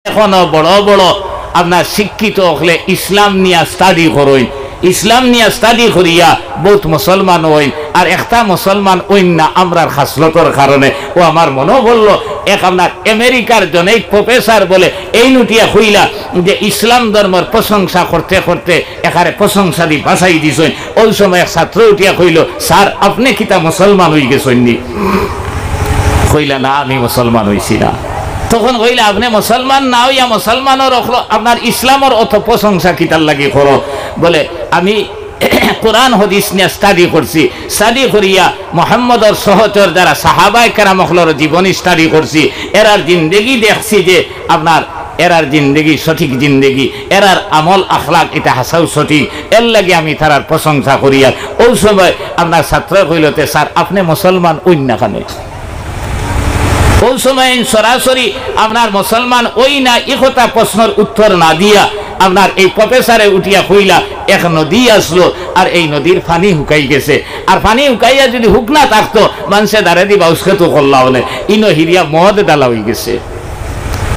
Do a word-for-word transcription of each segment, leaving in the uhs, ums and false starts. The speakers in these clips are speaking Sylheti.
এখনো বড় বড় আপনার শিক্ষিত অকলে ইসলাম নিয়া স্টাডি করইন, ইসলাম নিয়া স্টাডি করিয়া বউত মুসলমান অইন, আর একটা মুসলমান অইন না আমরার খাসলতর কারণে। ও আমার মনো পড়লো, এক আপনার আমেরিকার জনৈক প্রফেসর বলে এইন উঠিয়া কইলা যে ইসলাম ধর্মর প্রশংসা করতে করতে একেবারে প্রশংসা দি ভাসাই দিছইন। ওই সময় এক ছাত্র উঠিয়া কইলো, "স্যার, আপনে কিতা মুসলমান অইগেছইন নি?" কইলা, "না, আমি মুসলমান অইছি না।" তখন কইলা, "আপনে মুসলমান না অইয়া মুসলমানর অকল-, আপনার ইসলামর অত প্রশংসা কিতার লাগি করো?" বলে, "আমি কোরআন হাদিস নিয়া স্টাডি করছি, স্টাডি করিয়া মোহাম্মদর সহচর যারা সাহাবায়ে কেরাম অকলর জীবনী স্টাডি করছি, এরার জিন্দেগি দেখছি যে আপনার এরার জিন্দেগি সঠিক জিন্দেগি, এরার আমল আখলাক ইতা হাছাউ সঠিক, এর লাগি আমি তারার প্রশংসা করিয়ার।" ওই সময় আপনার ছাত্রয় কইলো, "তে স্যার, আপনে মুসলমান অইন না কেনে?" ওই সময় সরাসরি আপনার মুসলমান অই না ই কথা প্রশ্নর উত্তর না দিয়া আপনার এই প্রফেসরে উঠিয়া কইলা, "এক নদী আছলো, আর এই নদীর পানি হুকাই গেছে, আর পানি হুকাইয়া যুদি হুকনা থাকতো, মানষে দারেদি বাউস খেতো করলা অনে, ইনো হিরিয়া মদ ডালা অইগেছে।"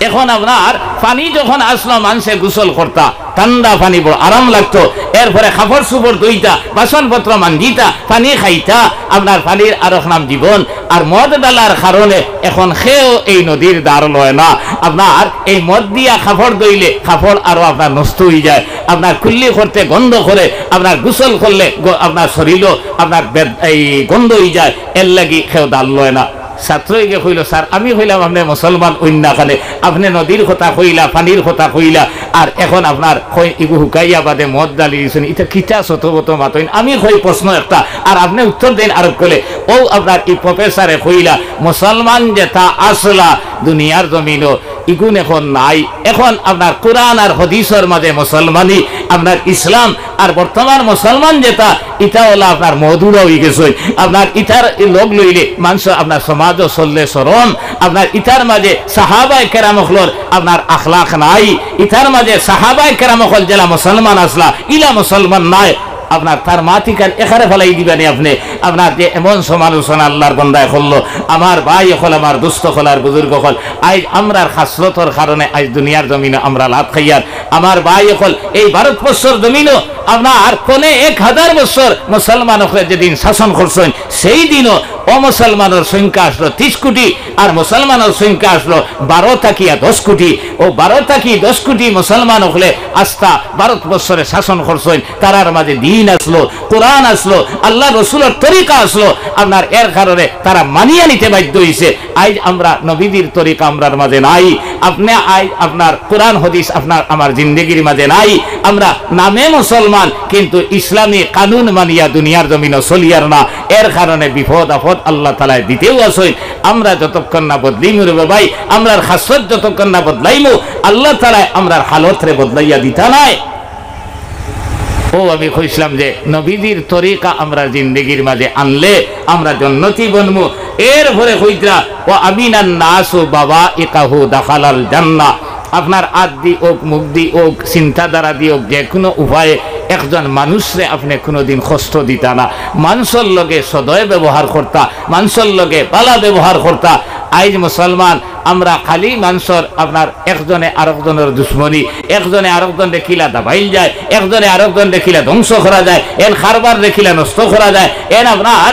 এখন আপনার পানি যখন আছলো, মানষে গোসল করতা, ঠান্ডা পানি, বড় আরাম লাগতো। এরপরে কাপড় চুপড় ধুইতা, বাসনপত্র মাঞ্জিতা, পানি খাইতা, আপনার পানির আরক নাম জীবন। আর মদ ডালার কারণে এখন কেউ এই নদীর ধার লয় না। আপনার এই মদ দিয়া কাপড় ধইলে কাপড় আরো আপনার নষ্ট অইযায়, আপনার কুল্লি করতে গন্ধ করে, আপনার গোসল করলে গ-, আপনার শরীরও আপনার বেদ-, এই গন্ধ অইযায়, এর লাগি কেউ ধার লয় না। ছাত্রইগে কইলো, "স্যার, আমি কইলাম আপনে মুসলমান অইন না কেনে, আপনে নদীর কথা কইলা, পানির কথা কইলা, আর এখন আপনার কই ইগু হুকাইয়া বাদে মদ ডালি দিছইন, ইতা কিতা শতবত মাতইন? আমি কই প্রশ্ন একটা, আর আপনে উত্তর দেইন আরক কলে।" ও আপনার ই প্রফেসরে কইলা, "মুসলমান যেতা আছলা দুনিয়ার জমিনো, ইগুন এখন নাই। এখন আপনার কোরআন আর হাদিসর মাঝে মুসলমানি, আপনার ইসলাম, আর বর্তমান মুসলমান যেতা, ইতা অইলা আপনার মদুরা অইগেছে। আপনার ইতার লগ লইলে মানষর আপনার সমাজও চললে শরম। আপনার ইতার মাঝে সাহাবায়ে কেরাম অকলর আপনার আখলাক নাই। ইতার মাঝে সাহাবায়ে কেরাম অকল যেলা মুসলমান আছলা, ইলা মুসলমান নায়।" আপনার তার মাটিখান একেবারে ফালাই দিবা নি আপনে? আপনার যে এমন সমালোচনা আল্লার বন্দায় করলো, আমার ভাই অকল, আমার দোস্ত অকল আর বুজুর্গ অকল, আইজ আমরার খাসলতর কারণে আইজ দুনিয়ার জমিনো আমরা লাত খাইয়ার। আমার ভাই অকল, এই ভারতবর্ষর জমিনো আপনার পনে এক হাজার বছর মুসলমান অকলে যেদিন শাসন করছইন, সেই দিনও অমুসলমানর সংখ্যা আছলো তিরিশ কোটি, আর মুসলমানর সংখ্যা আছলো বারো থাকিয়া দশ কোটি। ও বারো থাকি দশ কোটি মুসলমান অকলে আস্তা ভারতবর্ষরে শাসন করছইন, তারার মাঝে দিন আছলো, কোরআন আছলো, আল্লার রসুলর তরিকা আছলো। আপনার এর কারণে তারা মানিয়া নিতে বাধ্য অইছে। আইজ আমরা নবীজির তরিকা আমরার মাঝে নাই। আপনে আইজ আপনার কোরআন হাদিস আপনার আমার জিন্দেগির মাঝে নাই। আমরা নামে মুসলমান, কিন্তু ইসলামী কানুন মানিয়া দুনিয়ার জমিনো চলিয়ার না। এর কারণে বিপদ আপদ আল্লাহ তাআলায় দিতেউ আছইন। আমরা যতক্ষণ না বদলিমু রে বাবাই, আমরার খাসলত যতক্ষণ না বদলাইমু, আল্লাহ তাআলায় আমরার হালতরে বদলাইয়া দিতা নায়। ও আমি কইছলাম যে নবীজির তরিকা আমরার জিন্দেগির মাঝে আনলে আমরা জন্নতি বনমু। এরপরে কইতরা, "ওয়া আমিনান নাসু বাওয়াইকাহু দাখালাল জান্নাহ।" আপনার আত দি অউক, মুখ দি অউক, চিন্তাধারা দি অউক, যেকুনু উপায়ে একজন মানুষরে আপনে কুনুদিন কষ্ট দিতা না, মানষর লগে সদয় ব্যবহার করতা, মানষর লগে ভালা ব্যবহার করতা। আইজ মুসলমান আমরা খালি মানষর আপনার একজনে আরকজনর দুশমনি, একজনে আরকজনরে কিলা দাবাইল যায়, একজনে আরকজনরে কিলা ধ্বংস করা যায়, এন কারবাররে কিলা নষ্ট করা যায়, এন আপনার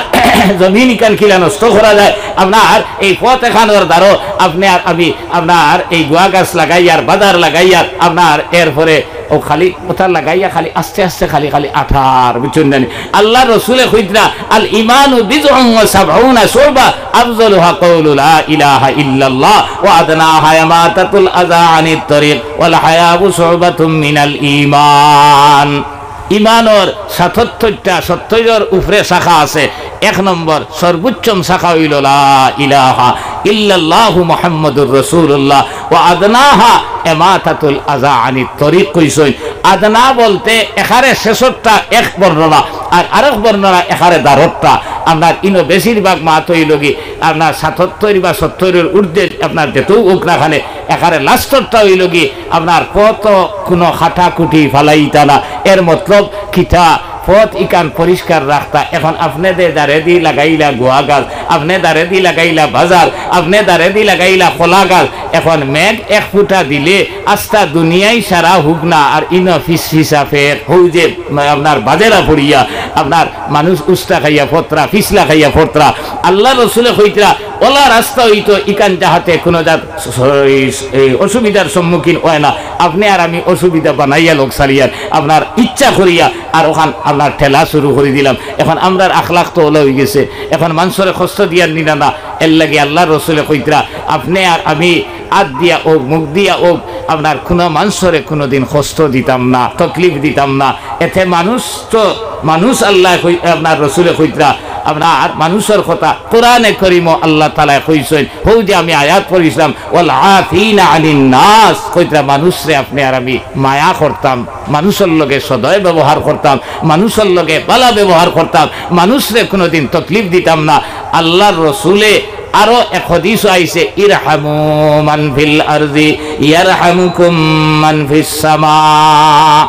জমিন ইখান কিলা নষ্ট করা যায়, আপনার এই পথ এখানর দ্বারো আপনে আর আমি আপনার এই গুয়া গাছ লাগাইয়ার, বাজার লাগাইয়ার, আপনার এরপরে ও খালি ওটা লাগাইয়া খালি আস্তে আস্তে খালি খালি আঠার, বুঝছইন না নি? আল্লার রসুলে কইতরা, "আল ইমানু বিদউন ওয়া সাবউনা শুবা, আফজালুহা কাউলু লা ইলাহা ইল্লাল্লাহ, ওয়া আদনাহা ইমাতাতুল আযা আনিত তরিক, ওয়াল হায়াউ শুবাতুম মিনাল ঈমান।" ইমানর সাতাত্তরটা, সত্তরর উপরে শাখা আছে। এক নম্বর সর্বোচ্চম শাখা অইলো লা ইলাহা ইল্লাল্লাহু মুহাম্মাদুর রাসূলুল্লাহ, ওয়া আদনাহা ইমাতাতুল আযা আনিত তরিক কইছইন। আদনা বলতে এখারে শেষরটা এক বর্ণনা, আর আরক বর্ণনা এখারে দ্বাররটা। আপনার ইনো বেশিরভাগ মাত অইলো গি আপনার সাতাত্তর বা সত্তরর ঊর্ধ্বে আপনার যেতউ অউক না কেনে, এখানে লাস্টরটা অইলো গি আপনার কত কুনু কাটাকুটি ফালাইতা না। এর মতলব কিতা? পথ ইখান পরিষ্কার রাখতা। এখন আপনে দে দারেদি লাগাইলা গুয়া গাছ, আপনে দারেদি লাগাইলা বাজার, আপনে দারেদি লাগাইলা কলা গাছ। এখন মেঘ এক ফুটা দিলে আস্তা দুনিয়াই সারা হুক না, আর ইনো ফিস ফিসা ফেক হউ যে আপনার বাজেরা পড়িয়া আপনার মানুষ উস্তা খাইয়া ফতরা, ফিসলা খাইয়া ফতরা। আল্লার রসুলে কইতরা, অলা রাস্তা অইতো ইখান যাহাতে কুনু জাত স-, স-, এই, এই অসুবিধার সম্মুখীন অয় না। আপনে আর আমি অসুবিধা বানাইয়া লোক সারিয়ার, আপনার ইচ্ছা করিয়া আর অখান আপনার ঠেলা শুরু করি দিলাম। এখন আমরার আখলাক তো অলা অইগেছে, এখন মানষরে কষ্ট দিয়ার নিনা না। এরলাগি আল্লার রসুলে কইতরা, আপনে আর আমি আত দিয়া অউক, মুখ দিয়া অউক, আপনার কুনু মানষরে কুনুদিন কষ্ট দিতাম না, তকলিফ দিতাম না। এতে মানুষ তো, মানুষ আল্লায় কই-, আপনার রসুলে কইতরা, আপনার মানুষর কথা কোরআনে করিমো আল্লাহ তাআলায় কইছইন, হউ যে আমি আয়াত পড়ছিলাম, "ওয়াল আফিনা আনিন নাস", কইতরা মানুষরে আপনে আর আমি মায়া করতাম, মানুষর লগে সদয় ব্যবহার করতাম, মানুষর লগে ভালা ব্যবহার করতাম, মানুষরে কুনুদিন তকলিফ দিতাম না। আল্লার রসুলে আরো এক হাদিসো আইছে, "ইরহামু মান ফিল আরদি ইয়ারহামুকুম মান ফিস সামা।"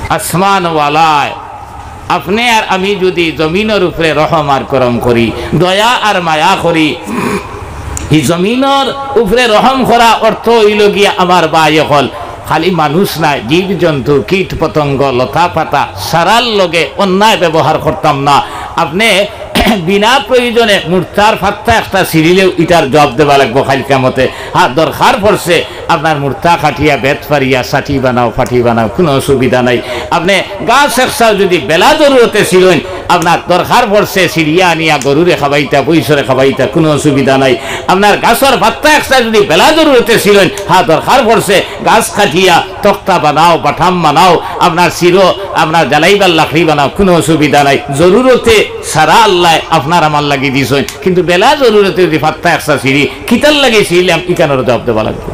আসমানওয়ালায়, আপনে আর আমি যুদি জমিনর উপরে রহম আর করম করি, দয়া আর মায়া করি, ই জমিনর উপরে রহম করা অর্থ অইলো গিয়া আমার ভাই অকল, খালি মানুষ নায়, জীব জন্তু, কীট পতঙ্গ, লতা পাতা, সারার লগে অন্যায় ব্যবহার করতাম না। আপনে বিনা প্রয়োজনে মুর্তার ফাত্তা একটা ছিড়িলেও ইটার জবাব দেওয়া লাগবো কাইল কিয়ামতে। হ্যাঁ, দরকার পড়ছে আপনার মুর্তা কাটিয়া বেত ফাড়িয়া সাটি বানাও, ফাটি বানাও, কুনু অসুবিধা নাই। আপনে গাছ একছাও যুদি বেলা জরুরতে ছিড়ইন, আপনার দরকার পড়ছে ছিড়িয়া আনিয়া গরুরে খাবাইতা, বইসরে খাবাইতা, কুনু অসুবিধা নাই। আপনার গাছর ফাত্তা একছাও যুদি বেলা জরুরতে ছিড়ইন, হ্যাঁ, দরকার পড়ছে গাছ কাটিয়া তক্তা বানাও, বাটাম বানাও, আপনার ছিড়ো, আপনার জ্বালাইবার লাকড়ি বানাও, কুনু অসুবিধা নাই। জরুরতে সারা আল্লায় আপনার আমার লাগি দিছইন, কিন্তু বেলা জরুরতে যুদি ফাত্তা একছাও ছিড়ি, কিতার লাগি ছিড়িলাম, ইখানর জবাব দেওয়া লাগবো।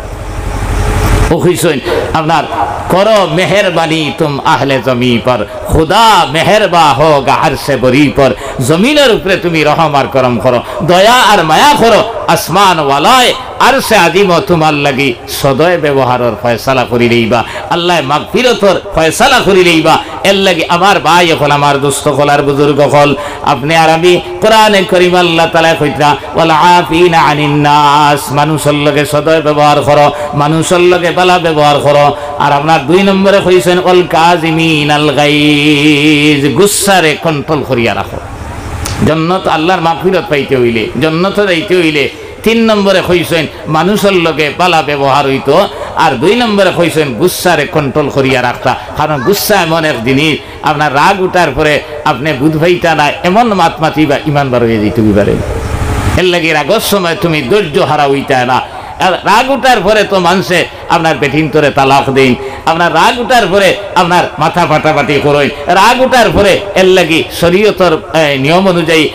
ও কইছইন, আপনার, "করো মেহেরবানি তুম আহলে জমি পর, খুদা মেহেরবা হোগা আরশে বরি পর।" জমিনর উপরে তুমি রহম আর করম করো, দয়া আর মায়া করো, আসমানওয়ালায় আরশে আজিমো তুমার লাগি সদয় ব্যবহারর ফয়সালা করি লইবা, আল্লায় মাগফিরতর ফয়সালা করি লইবা। এরলাগি আমার ভাই অকল, আমার দোস্ত অকল আর বুজুর্গ অকল, আপনে আর আমি কোরআনে করিম আল্লাহ তাআলায় কইতরা, "ওয়াল আফিনা আনিন নাস", মানুষর লগে সদয় ব্যবহার করো, মানুষর লগে ভালা ব্যবহার করো। আর আপনার দুই নম্বরে কইছইন, "ওয়াল কাজিমিনাল গাইজ", গুসারে control করিয়া রাখো। জন্নত, আল্লার মাগফিরত পাইতে অইলে, জন্নতো যাইতে অইলে তিন নম্বরে কইছইন মানুষর লগে ভালা ব্যবহার অইতো, আর দুই নম্বরে কইছইন গুসারে control করিয়া রাখতা। কারণ গুসা এমন এক জিনিস, আপনার রাগ উঠার পরে আপনে বুঝ পাইতা না, এমন মাত মাতিবা ইমান বার অইয়া যাইতো পারে। এরলাগি রাগর সময় তুমি ধৈর্য হারা অইতা না। আর রাগ উঠার পরে তো মানষে আপনার বেটিন্তরে তালাক দেইন, আপনার রাগ উঠার পরে আপনার মাথা ফাটাফাটি করইন, রাগ উঠার পরে এরলাগি শরীয়তর, এ, নিয়ম অনুযায়ী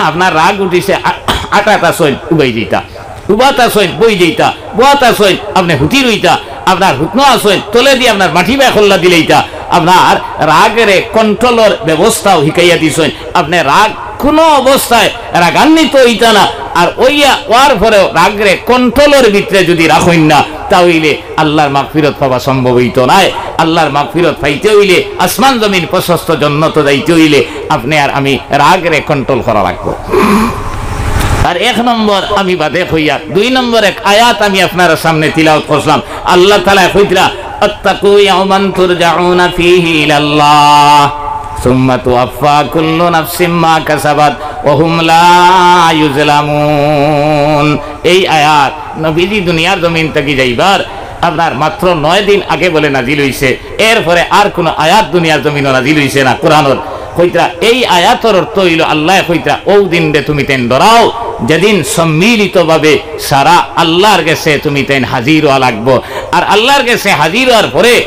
আপনার রাগ উঠিছে, আ-, আটাত আছইন, উবাই দিতা, উবাত আছইন, বই দিতা, বওয়াত আছইন, আপনে হুতি রইতা, আপনার হুতনো আছইন, তলেদি আপনার মাটি বায় খল্লা দিলাইতা। আপনার রাগরে controlর ব্যবস্থাও হিকাইয়া দিছইন। আপনে রাগ কুনু অবস্থায় রাগান্বিত অইতা না, আর অইয়া অওয়ার পরেও রাগরে controlর ভিতরে যুদি রাখইন না, তা অইলে আল্লার মাগফিরত পাওয়া সম্ভব অইতো নায়। আল্লার মাগফিরত পাইতে অইলে, আসমান জমিন প্রশস্ত জন্নতো যাইতে অইলে, আপনে আর আমি রাগরে control করা লাগবো। আর এক নম্বর আমি বাদে কইয়ার, দুই নম্বর এক আয়াত আমি আপনারার সামনে তিলাওয়াত করছিলাম। আল্লাহ তাআলায় কইতরা, "ওয়াত্তাকু ইয়াওমান তুরজাউনা ফীহি ইলাল্লাহ, সুম্মা তুওয়াফফা কুল্লু নাফসিম মা কাসাবাত ওয়া হুম লা ইউজলামুন।" এই আয়াত নবীজি দুনিয়ার জমিন থাকি যাইবার আপনার মাত্র নয় দিন আগে বলে নাজিল অইছে, এরপরে আর কুনু আয়াত দুনিয়ার জমিনো নাজিল অইছে না কোরআনর। কইতরা, এই আয়াতর অর্থ অইলো, আল্লায় কইতরা, "অউ দিনরে তুমি তাইন ডরাও, যেদিন সম্মিলিতভাবে সারা আল্লার গেছে তুমি তাইন হাজির অওয়া লাগবো।" আর আল্লার গেছে হাজির অওয়ার পরে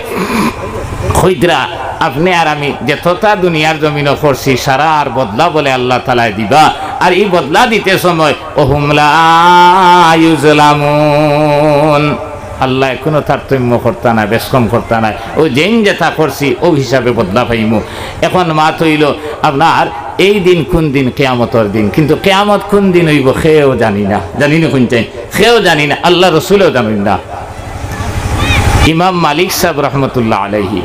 কইতরা, আপনে আর আমি যততা দুনিয়ার জমিনো করছি, সারার বদলা বলে আল্লাহ তাআলায় দিবা। আর ই বদলা দিতে সময়, "ওয়া হুম লা ইউজলামুন।" আল্লায় কুনু তারতম্য করতা নায়, বেশকম করতা নায়। অউ যেইন যেতা করছি, অউ হিসাবে বদলা পাইমু। এখন মাত অইলো আপনার, এই দিন কুন দিন? কিয়ামতর দিন। কিন্তু কিয়ামত কুন দিন অইবো, কেউ জানি না। জানি না কুন দিন? কেউ জানি না, আল্লার রসুলেও জানইন না। ইমাম মালিক সাব রহমতুল্লাহ আলাইহি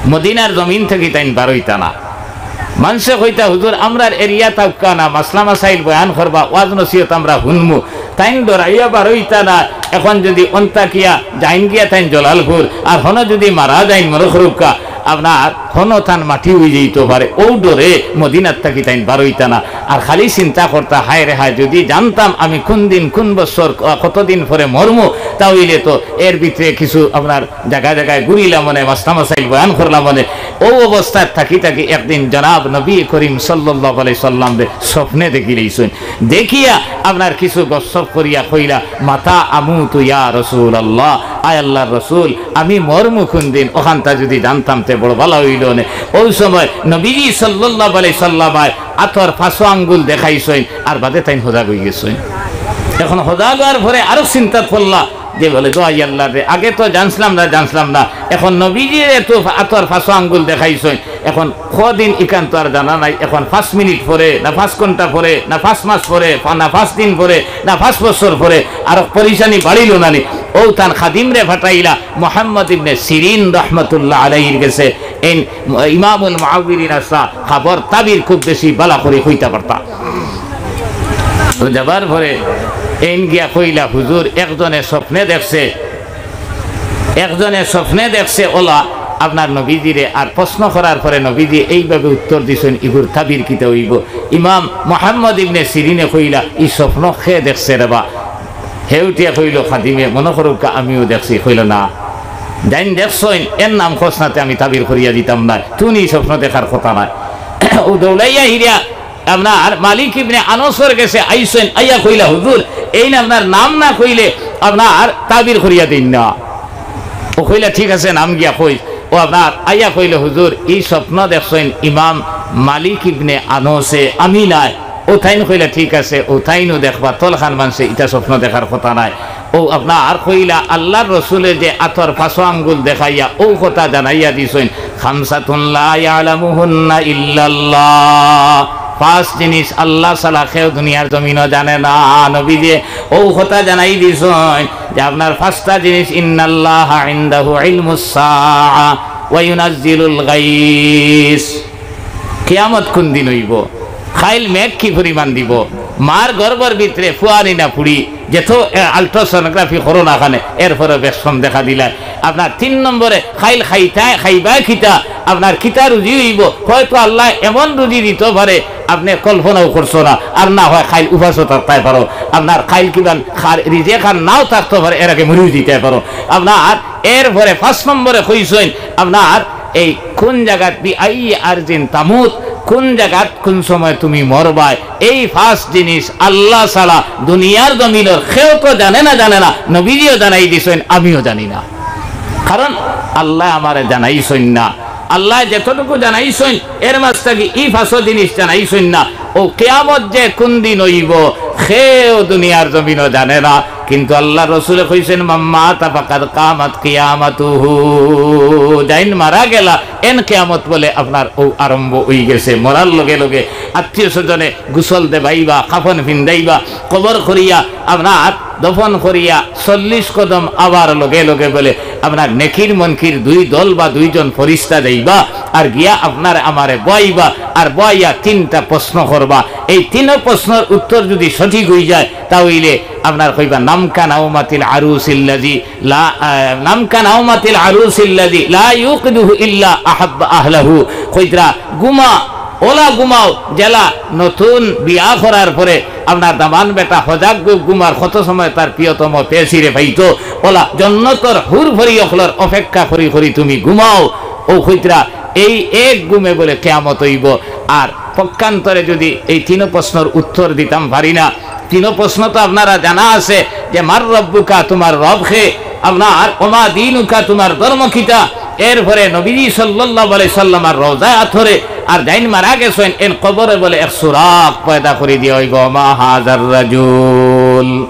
মদিনার জমিন থাকি তাইন বারইতা না। মানষে কইতা, "হুজুর, আমরার এরিয়া থাউক্কা না, মাসলা মাসাইল বয়ান করবা, ওয়াজ নসিহত আমরা হুনমু।" তাইন ডরাইয়া বারইতা না। এখন যুদি অন্তাকিয়া যাইন গিয়া তাইন জলালপুর, আর হনো যুদি মারা যাইন মরখরুক্কা, আপনার হনো তান মাটি অইযিতো পারে, অউ ডরে মদিনার থাকি তাইন বারইতা না। আর খালি চিন্তা করতা, "হায় রে হায়, যুদি জানতাম আমি কুন দিন, কুন বছর, ক-, কতদিন পরে মরমু, তা অইলে তো এর ভিতরে কিছু আপনার জাগায় জাগায় ঘুরিলাম অনে, মাসলা মাসাইল বয়ান করলাম অনে।" অউ অবস্থাত থাকি থাকি একদিন জনাব নবী করিম সাল্লাল্লাহু আলাইহি সাল্লামরে স্বপ্নে দেখিলাইছইন। দেখিয়া আপনার কিছু গপসপ করিয়া কইলা, "মাতা আমুতু ইয়া রাসূলুল্লাহ, আয় আল্লাহর রসুল, আমি মরমু কুন দিন, অখানতা যুদি জানতাম তে বড় ভালা অইলো অনে।" অউ সময় নবীজি সাল্লাল্লাহু আলাইহি সাল্লামে আতর পাঁচো আঙ্গুল দেখাইছইন, আর বাদে তাইন হজাগ অইগেছইন। এখন হজাগ অওয়ার পরে আরো চিন্তাত পড়লা, যে বলে, "দোয়াই আল্লাহ রে, আগে তো জানছলাম না, জানছলাম না, এখন নবীজির এত আতর পাঁচো আঙ্গুল দেখাইছইন, এখন কদিন ইখান তো আর জানা নাই, এখন পাঁচ মিনিট পরে, না পাঁচ ঘন্টা পরে, না পাঁচ মাস পরে, পা-, না পাঁচ দিন পরে, না পাঁচ বছর পরে, আরো পরেশানি বাড়িলো না নি?" অউ তান খাদিমরে পাঠাইলা মুহাম্মদ ইবনে সিরিন রহমতুল্লাহ আলাইহির গেছে। এইন ইমামুল মুহাউবিরিন আছলা, খাবর তাবির খুব বেশি ভালা করি কইতা পারতা। তো যাবার পরে এইন গিয়া কইলা, "হুজুর, একজনে স্বপ্নে দেখছে, একজনে স্বপ্নে দেখছে অলা আপনার নবীজিরে।" আর প্রশ্ন করার পরে নবীজি এইভাবে উত্তর দিছইন, "ইগুর তাবির কিতা অইবো?" ইমাম মুহাম্মদ ইবনে সিরিনে কইলা, "ই স্বপ্ন কে দেখছে রেবা?" হে উঠিয়া কইলো, "খাদিমে, মনো করউক্কা আমিও দেখছি।" কইলো, "না, যাইন দেখছইন, এর নাম কস না তে আমি তাবির করিয়া দিতাম না, তুনি স্বপ্ন দেখার কথা নায়।" অউ দৌড়াইয়া হিরিয়া আপনার মালিক ইবনে আনসর গেছে আইছইন, আইয়া কইলা, "হুজুর, এইন আপনার নাম না কইলে আপনার তাবির করিয়া দেইন না।" অউ কইলা, "ঠিক আছে, নাম গিয়া কইস।" অউ আপনার আইয়া কইলো, "হুজুর, ই স্বপ্ন দেখছইন ইমাম মালিক ইবনে আনসে, আমি নায়।" অউ তাইন কইলা, "ঠিক আছে, অউ তাইনও দেখবা, তলখান মানষে ইতা স্বপ্ন দেখার কথা নায়।" অউ আপনার কইলা, আল্লাহর রসুলে যে আতর পাঁচো আঙ্গুল দেখাইয়া অউ কথা জানাইয়া দিছইন, "খামসাতুন লা ইয়ালামুহুন্না ইল্লাল্লাহ।" পাঁচ জিনিস আল্লাহ ছাড়া কেউ দুনিয়ার জমিনো জানে না। নবীজি অউ কথা জানাই দিছইন যে আপনার পাঁচটা জিনিস, "ইন্নাল্লাহা ইনদাহু ইলমুস সাআ ওয়া ইউনাজ্জিলুল গাইস।" কিয়ামত কুন দিন অইবো? কাইল মেঘ কি পরিমাণ দিবো? মার গর্ভর ভিতরে ফুয়া নি না ফুড়ি, যেতো, এ, ultrasonography করো না কেনে, এরপরে বেশকম দেখা দিলায়। আপনার তিন নম্বরে, কাইল খাইতা, খাইবা কিতা, আপনার কিতা রুজি অইবো? হয়তো আল্লায় এমন রুজি দিতো পারে, আপনে কল্পনাও করছো না। আর না হয় কাইল উপাসও থাকতায় পারো, আপনার কাইল কিবান খার, রিজেক আর নাও থাকতো পারে, এর আগে মরিও যিতায় পারো। আপনার এরপরে পাঁচ নম্বরে কইছইন, আপনার এই কুন জাগাত, বিআইয়ি আরদিন তামুত, কুন জাগাত কুন সময় তুমি মরবায়, এই পাঁচ জিনিস আল্লাহ ছাড়া দুনিয়ার জমিনর কেউ তো জানে না, জানে না, নবীজিও জানাই দিছইন, আমিও জানি না। কারণ আল্লায় আমারে জানাইছইন না। আল্লায় যেতটুকু জানাইছইন, এর মাঝ থাকি ই পাঁচও জিনিস জানাইছইন না। অউ কিয়ামত যে কুন দিন অইবো, কেউ দুনিয়ার জমিনো জানে না। কিন্তু আল্লাহর রসুলে কইছইন, "মান মাতা ফাকাদ কামাত কিয়ামাতুহু।" যাইন মারা গেলা, এন কিয়ামত বলে আপনার অউ আরম্ভ অইগেছে। মরার লগে লগে আত্মীয় স্বজনে গোসল দেবাইবা, কাফন ফিন্দাইবা, কবর করিয়া আপনার দফন করিয়া চল্লিশ কদম আবার লগে লগে বলে আপনার নেকির মুনকির দুই দল বা দুইজন ফিরিস্তা যাইবা, আর গিয়া আপনার আমারে বওয়াইবা, আর বওয়াইয়া তিনটা প্রশ্ন করবা। এই তিনও প্রশ্নর উত্তর যুদি সঠিক অইযায়, তা অইলে আপনার কইবা, "নাম কানাউমাতিল আরুসিল্লাযী লা, আহ, নাম কানাউমাতিল আরুসিল্লাযী লা ইউকিদুহু ইল্লা আহাব্বা আহলাহু।" কইতরা, "ঘুমা, অলা ঘুমাও, যেলা নতুন বিয়া করার পরে আপনার দামান বেটা হজাগ ঘু-, ঘুমার, কত সময় তার প্রিয়তম পেশিরে পাইতো, অলা জন্নতর হুর পরি অকলর অপেক্ষা করি করি তুমি ঘুমাও।" অউ কইতরা, এই এক ঘুমে বলে কিয়ামত অইবো। আর পক্ষান্তরে যুদি এই তিনও প্রশ্নর উত্তর দিতাম পারি না, তিনও প্রশ্ন তো আপনারা জানা আছে যে, "মান রাব্বুকা", তুমার রব কে, আপনার "ওয়া মা দীনুকা", তুমার ধর্ম কিতা। এরপরে নবীজি সাল্লাল্লাহু আলাইহি সাল্লামর রওজা আতরে, আর যাইন মারা গেছইন, এন কবরে বলে এক সুরাক পয়দা করি দিয়া অইবো, "ওয়া মা হাযার রাজুল।"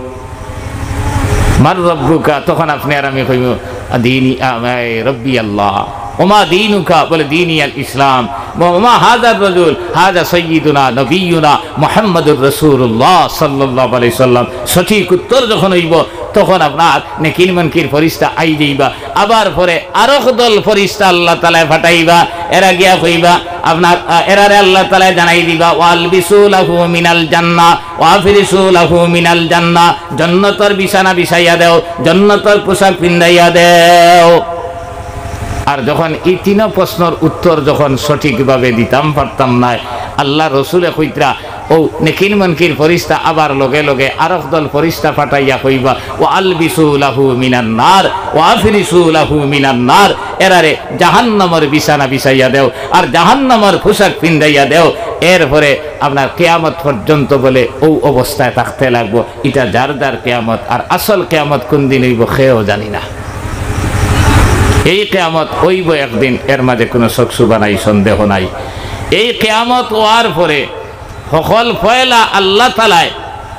"মান রাব্বুকা", তখন আপনে আর আমি কইমু, "দীনি, আ, এ, রব্বি আল্লাহ।" "ওয়া মা দীনুকা", বলে, "দীনি আল ইসলাম।" "ওয়া মা হাযার রাজুল?" "হাযা সাইয়্যিদুনা নবিয়্যুনা মুহাম্মাদুর রাসূলুল্লাহ সাল্লাল্লাহু আলাইহি ওয়াসাল্লাম।" সঠিক উত্তর যখন অইবো, তখন আপনার নেকির মুনকির ফিরিস্তা আই যাইবা। আবার পরে আরক দল ফিরিস্তা আল্লাহ তাআলায় পাঠাইবা, এরা গিয়া কইবা আপনার, আহ, এরারে আল্লাহ তাআলায় জানাই দিবা, "ওয়ালবিসু লাহু মিনাল জান্নাহ, ওয়াফরিশু লাহু মিনাল জান্নাহ", জন্নতর বিছানা বিছাইয়া দেও, জন্নতর পোশাক পিন্দাইয়া দেও। আর যখন এই তিনো প্রশ্নর উত্তর যখন সঠিকভাবে দিতাম পারতাম নায়, আল্লাহ রসুলে কইতরা, ও নেকির মুনকির ফিরিস্তা আবার লগে লগে আরক দল ফিরিস্তা পাঠাইয়া কইবা, "ওয়ালবিসু লাহু মিনান নার, ওয়াফরিশু লাহু মিনান নার", এরারে জাহান্নামর বিছানা বিছাইয়া দেও, আর জাহান্নামর পোশাক পিন্দাইয়া দেও। এরপরে আপনার কিয়ামত পর্যন্ত বলে ও অবস্থায় থাকতে লাগবো। ইটা যার যার কিয়ামত, আর আসল কিয়ামত কোন দিন অইবো, কেউ জানি না। এই কিয়ামত অইবো একদিন, এর মাঝে কোনো শক শুবা নাই, সন্দেহ নাই। এই কিয়ামত অওয়ার পরে হকল পয়লা আল্লাহ তাআলায়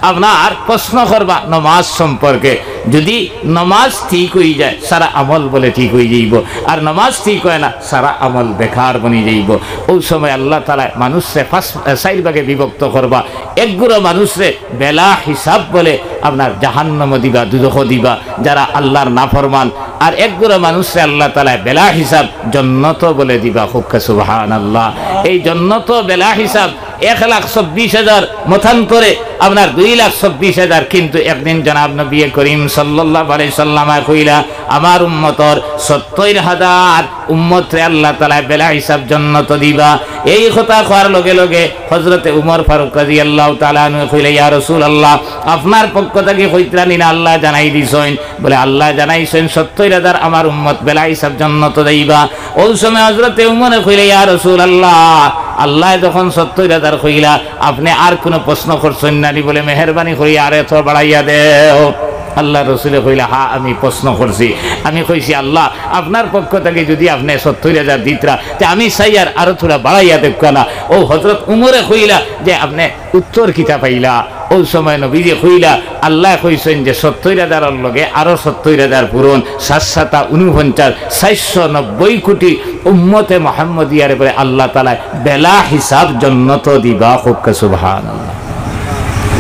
আপনার প্রশ্ন করবা নমাজ সম্পর্কে। যদি নমাজ ঠিক অই যায়, সারা আমল বলে ঠিক অই যাইবো, আর নমাজ ঠিক অয় না, সারা আমল বেকার বনি যাইবো। ওই সময় আল্লাহ তাআলায় মানুষরে পাঁচ, চাইর ভাগে বিভক্ত করবা। এক গুরু মানুষরে বেলা হিসাব বলে আপনার জাহান্নামো দিবা, দুজখো দিবা, যারা আল্লাহর নাফরমান। আর এক গুরু মানুষরে আল্লাহ তাআলায় বেলা হিসাব জন্নতো বলে দিবা। কউক্কা সুবহানাল্লাহ। এই জন্নতো বেলা হিসাব এক লাখ চব্বিশ হাজার, মতান্তরে আপনার দুই লাখ চব্বিশ হাজার। কিন্তু একদিন জনাব নবী করিম সাল্লাল্লাহু আলাইহি সাল্লামে কইলা, "আমার উম্মতর সত্তইর হাজার উম্মতরে আল্লাহ তাআলায় বেলা হিসাব জন্নতো দিবা।" এই কথা কওয়ার লগে লগে হযরতে উমর ফারুক রাদিয়াল্লাহু তাআলা আনহু কইলা, "ইয়া রাসূলুল্লাহ, আপনার পক্ষ থাকি কইতরা নি না, আল্লায় জানাই দিছইন?" বলে, "আল্লায় জানাইছইন, সত্তইর হাজার আমার উম্মত বেলা হিসাব জন্নতো যাইবা।" ওই সময় হযরতে উমরে কইলা, "ইয়া রাসূলুল্লাহ, আল্লায় যখন সত্তইর হাজার কইলা, আপনে আর কুনু প্রশ্ন করছইন না নি?" বলে, "মেহেরবানি করি আর এত বাড়াইয়া দেও।" আল্লার রসুলে কইলা, "হ্যাঁ, আমি প্রশ্ন করছি। আমি কইছি, 'আল্লাহ, আপনার পক্ষ থাকি যুদি আপনে সত্তইর হাজার দিতরা, তে আমি চাইয়ার আরো থুড়া বাড়াইয়া দেউক্কা না।'" ও হযরত উমরে কইলা যে, "আপনে উত্তর কিতা পাইলা?" ওই সময় নবীজি কইলা, "আল্লায় কইছইন যে সত্তইর হাজারর লগে আরো সত্তইর হাজার পূরণ, সাত সাতা ঊনপঞ্চাশ, চাইরশো নব্বই কোটি উম্মতে মুহাম্মদিয়ারে বলে আল্লাহ তাআলায় বেলা হিসাব জন্নতো দিবা।" কউক্কা সুবহানাল্লাহ।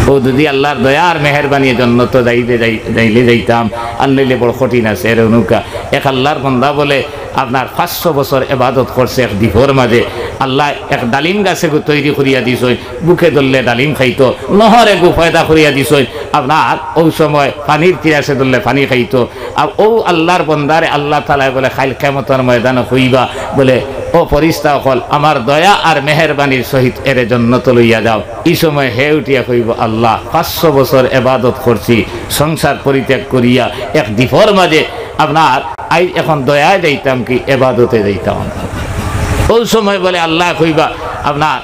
ও যুদি আল্লার দয়া আর মেহেরবানিয়ে জন্নতো যাইলে যাই-, যাইলে যাইতাম, আর নাইলে বড় কঠিন আছে। এর অনুকা এক আল্লার বন্দা বলে আপনার পাঁচশো বছর এবাদত করছে এক দ্বীপর মাঝে, আল্লায় এক ডালিম গাছে গু তৈরি করিয়া দিছইন, বুকে ধরলে ডালিম খাইতো, নহরে গু পয়দা করিয়া দিছইন, আপনার ওই সময় পানির পিয়াসে ধরলে পানি খাইতো। আর ও আল্লার বন্দারে আল্লাহ তাআলায় বলে কাইল কিয়ামতর ময়দানো কইবা, বলে, "ও ফিরিস্তা অকল, আমার দয়া আর মেহেরবানির সহিত এরে জন্নতো লইয়া যাও।" ই সময় হে উঠিয়া কইবো, "আল্লাহ, পাঁচশো বছর এবাদত করছি, সংসার পরিত্যাগ করিয়া এক দ্বীপর মাঝে আপনার আইজ এখন দয়ায় যাইতাম কি এবাদতে যাইতাম?" ওই সময় বলে আল্লায় কইবা আপনার,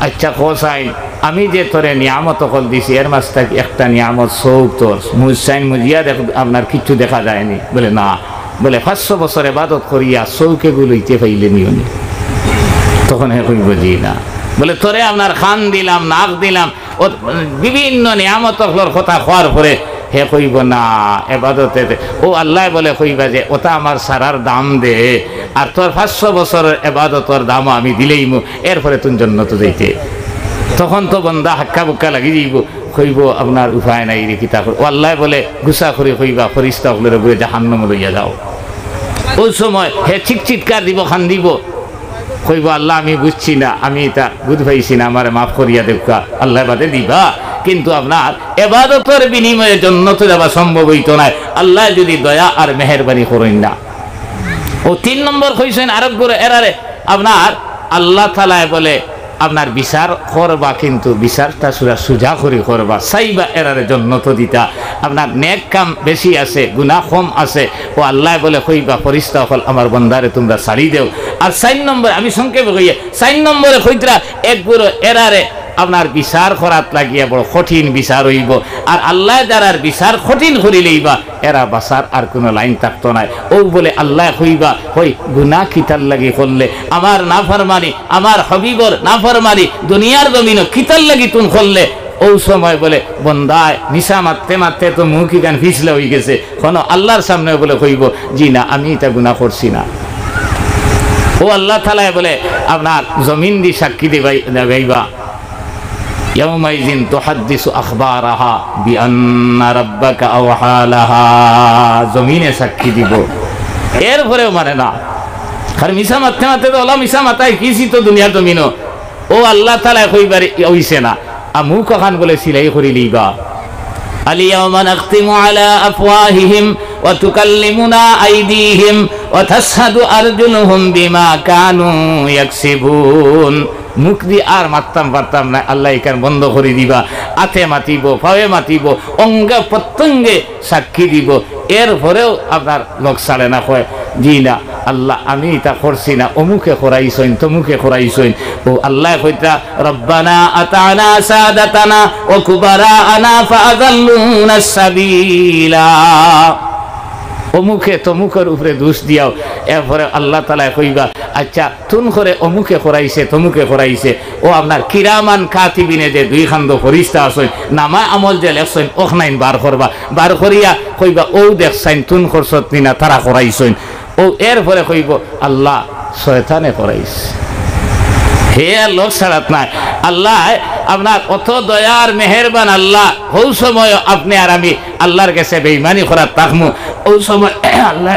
"আচ্ছা, কও চাইন, আমি যে তোরে নিয়ামত অকল দিছি, এর মাঝ থাকি একটা নিয়ামত চউখ তোর, মুজ চাইন মুজিয়া দেখ, আপনার কিচ্ছু দেখা যায়নি।" বলে, "না।" বলে, "পাঁচশো বছর এবাদত করিয়া চউখে গু লইতে পাইলে নি অনি?" তখন হে কইবো, "জি না।" বলে, "তোরে আপনার কান দিলাম, নাক দিলাম, ও বিভিন্ন নিয়ামত অকলর কথা কওয়ার পরে হে কইবো, 'না, এবাদতে দে।'" ও আল্লায় বলে কইবা যে, "ওটা আমার সারার দাম দে, আর তোর পাঁচশো বছরর এবাদতর দামও আমি দিলাইমু, এরপরে তুই জন্নতো যাইতে।" তখন তো বন্দা হাক্কা বুক্কা লাগি যাইবো, কইবো, "আপনার উপায় নাই রে, কিতা করি?" ও আল্লায় বলে, গুসা করি কইবা, "ফিরিস্তা অকলরে বুলে জাহান্নামো লইয়া যাও।" ওই সময় হে চিক চিৎকার দিবো, কান্দিবো, কইবো, "আল্লাহ, আমি বুঝছি না, আমি ইতা বুঝ পাইছি না, আমারে মাফ করিয়া দেউক্কা।" আল্লায় বাদে দিবা, কিন্তু আপনার এবাদতর বিনিময়ে জন্নতো যাওয়া সম্ভব অইতো নায়, আল্লায় যুদি দয়া আর মেহেরবানি করইন না। ও তিন নম্বর কইছইন আরক গুরু এরারে, আপনার আল্লাহ তাআলায় বলে আপনার বিচার করবা, কিন্তু বিচারটা সুজা, সুজা করি করবা, চাইবা এরারে জন্নতো দিতা। আপনার নেক কাম বেশি আছে, গুনাহ কম আছে। ও আল্লায় বলে কইবা, "ফিরিস্তা অকল, আমার বন্দারে তুমরা ছাড়ি দেও।" আর চাইর নম্বরে, আমি সংক্ষেপে কইয়া, চাইর নম্বরে কইতরা এক গুরু এরারে আপনার বিচার করাত লাগিয়া বড় কঠিন বিচার অইবো। আর আল্লায় যারার বিচার কঠিন করি লইবা, এরা বাঁচার আর কুনু লাইন থাকতো নায়। ও বলে আল্লায় কইবা, "হই গুনাহ কিতার লাগি করলে, আমার নাফরমানি, আমার হাবিবর নাফরমানি দুনিয়ার জমিনো কিতার লাগি তুন করলে?" ও সময় বলে বন্দায় নিশা মারতে মারতে তো মুখ ইখান ফিছলা অইগেছে, কুনু আল্লার সামনে বলে কইবো, "জি না, আমি ইতা গুনাহ করছি না।" ও আল্লাহ তাআলায় বলে আপনার জমিন দি সাক্ষী দিবাই-, দিবাইবা। يومئذ تحدث أخبارها بأن ربك أوحى لها। জমিনে সাক্ষী দিবো, এরপরেও মানে না। কারণ মিছা মাততে মাততে তো অলা মিছা মাতায় কিছি তো দুনিয়ার জমিনো। ও আল্লাহ তাআলায় কইবার অইছে না, আর মুখ অখান বুলে সিলাই করি লইবা। اليوم نختم على أفواههم وتكلمنا أيديهم وتشهد أرجلهم بما كانوا يكسبون। মুখ দি আর মাততাম পারতাম না, আল্লায় ইখান বন্ধ করি দিবা। আতে মাতিবো, পাওয়ে মাতিবো, অঙ্গ প্রত্যঙ্গে সাক্ষী দিবো, এরপরেও আপনার লোক ছাড়ে না, কয়, "জি না, আল্লাহ, আমি ইতা করছি না, অমুকে করাইছইন, তমুকে করাইছইন।" ও আল্লায় কইতরা, "ربنا أطعنا سادتنا وكبراءنا فأضلونا السبيلا।" অমুকে তমুকর উপরে দোষ দিয়াও, এরপরে আল্লাহ তাআলায় কইবা, "আচ্ছা, তুন করে অমুকে করাইছে, তমুকে করাইছে।" ও আপনার কিরামান কাতিবিনে যে দুই খান্দ ফিরিস্তা আছইন, নামা আমল যে লেখছইন, অখনাইন বার করবা, বার করিয়া কইবা, "ও দেখছইন, তুন করছত নি না, তারা করাইছইন।" ও এরপরে কইবো, "আল্লাহ, শয়তানে করাইছে।" হে আর লোক ছাড়াত নাই। আল্লাহ, আপনার অত দয়ার মেহেরবান আল্লাহ, হউ সময় আপনে আর আমি আল্লাহর গেছে বেইমানি করাত থাকমু, অউ সময় আল্লাহ